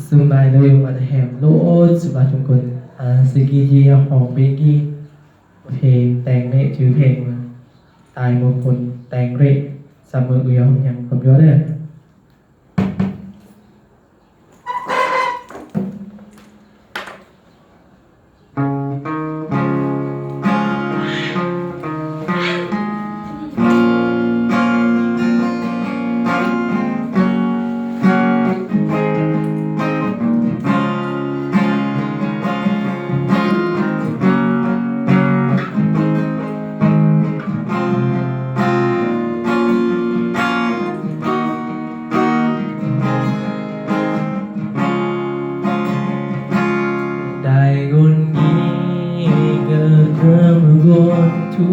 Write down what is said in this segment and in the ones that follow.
ສະບາຍດີ ມາແຮມໂລດ ສະບາຍທຸກຄົນ. ອາ ສະກີຈີ ຮ້ອງເພງກີ ເພງແຕ່ງເລະ ຊື່ເພງວ່າ ຕາຍໝົດຄົນແຕ່ງເລະ. ສາມມື້ອືຍອງຍັງຄົນດຽວເດີ. ໄດ້ຄົນດີເກີດເມື່ອຄົນທຸ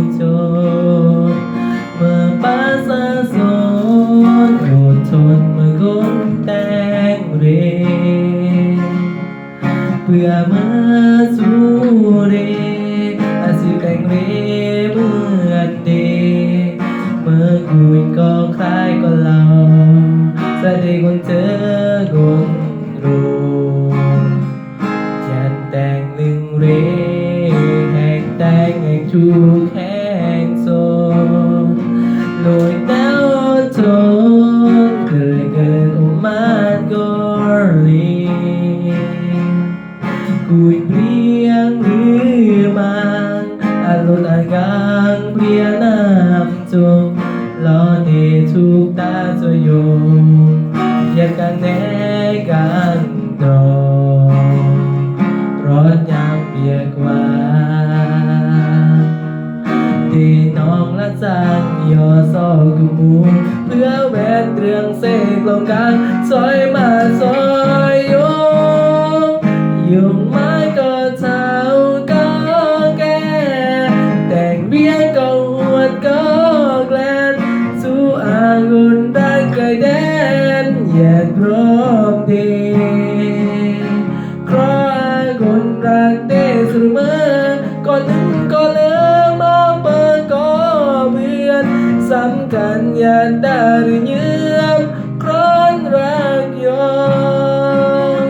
ກຈົນ ເມື່ອປະຊາຊົນອົດທົນ ເມື່ອຄົນແຕ່ງເລ ເພື່ອເມືອສູ່ເດ ອາຊີບແຕ່ງເລເໝືອນເດ ເມື່ອກຸນກໍຄ້າຍກໍເຫຼົ້າ ສະເດຄົນເຈີຄົນໂລ ຍັນແຕ່ງລຶ່ງເລ ແຫ່ງແຕ່ງແຫ່ງທຸກແຫ່ງໂສນ ໂດຍແນວຊົນ ເກີດເກີດອຸມານກໍລີ ກຸຍເບຍງຫຼືມານ ອາລົດອາການເບຍນ້ຳຈົມ ລອເດທຸກຕາໂຈໂຍ ຢາກກັນແນກັນດອງ ລອດຍາມວຽກວານ ເດນ້ອງລະຈັນ ຍໍຊອກກຸມມຸງ ເພື່ອແວ່ນເລື່ອງເສກລອງການ ຊອຍມາຊອຍໂຍງ ໂຍງມາກໍເຖົ້າກໍແກ່ ແຕ່ງວຽກກໍຫວດກໍແກ່ນ ສູ່ອາຄົນຮັກໄກແດນ ຢາກພ້ອມເດ ຂໍອາຄົນຮັກເດສະເໝີ ກໍໜຶ່ງກໍເລີມາປະກອບເຮືອນ ສຳຄັນຍາດຕາຫຼືເຍືອມ ຄຣານຮັກຢອງ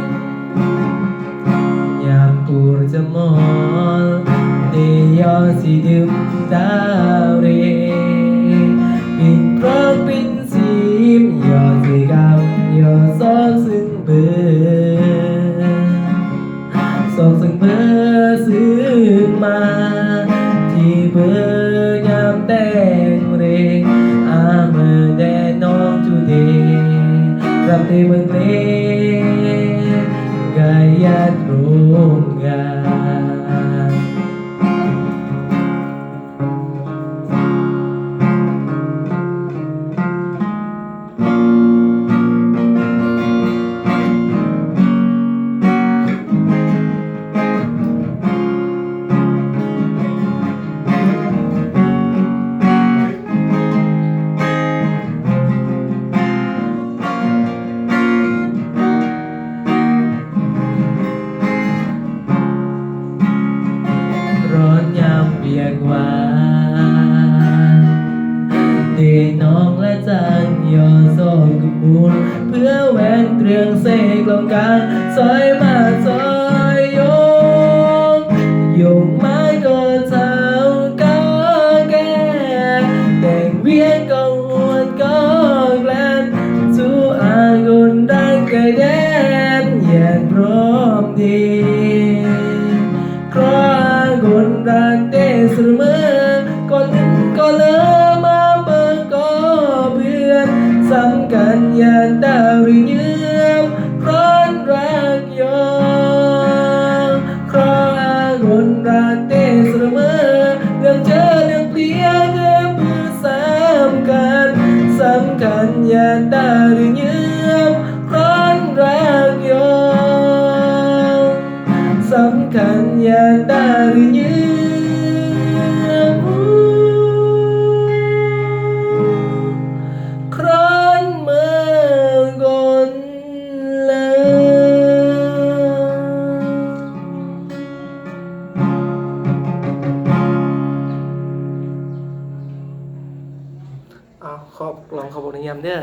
ຍາມປູຈະມອນ ເດຢໍຊິດື່ມດາວເຣ ປິ່ນພຣອກປິ່ນຊີມ ຢໍຊິກຳ ຢໍຊອກຊຶງເບີ ຊອກຊຶງເບີຊຶງມາ ທີ່ເບີຍາມແຕ່ງເຣ ອາເມີແດ່ນ້ອງຈູເດ ຮັບເດເບິ່ງເລ ກາຍາດໂຮງງານ ຮ້ອນຍາມວຽກວານ ເດນ້ອງລະຈັນ ຍໍຊອກກຸມມຸງ ເພື່ອແວ່ນເຄື່ອງເສກລອງການ ຊອຍມາຊອຍໂຍງ ໂຍງມາກໍເຖົ້າກໍແກ່ ແຕ່ງວຽກກໍຫວດກໍແກ່ນ ສູ່ອາຄົນຮັກໄກແດນ ຢາກພ້ອມເດ ຂໍອາຄົນຮັກເດສະເໝີ ກໍໜຶ່ງກໍເລີມາປະກອບເຮືອນ ສຳຄັນຍາດຕາຫຼືເຍືອມ ຄຣານຮັກ ຢອງ ຂໍອາຄົນຮັກເດສະເໝີ ເລື່ອງເຈີເລື່ອງເພຍເລື່ອງປືສຳຄັນ ສຳຄັນຍາດຕາຫຼືເຍືອມ ຄຣານຮັກຢອງ ສຳຄັນຍາດຕາຫຼືເຍືອມ ຄຣານເມີກ່ອນ ອ້າວ ຂອບ ລອງຂອບຄຸນນະຍາມເດີ.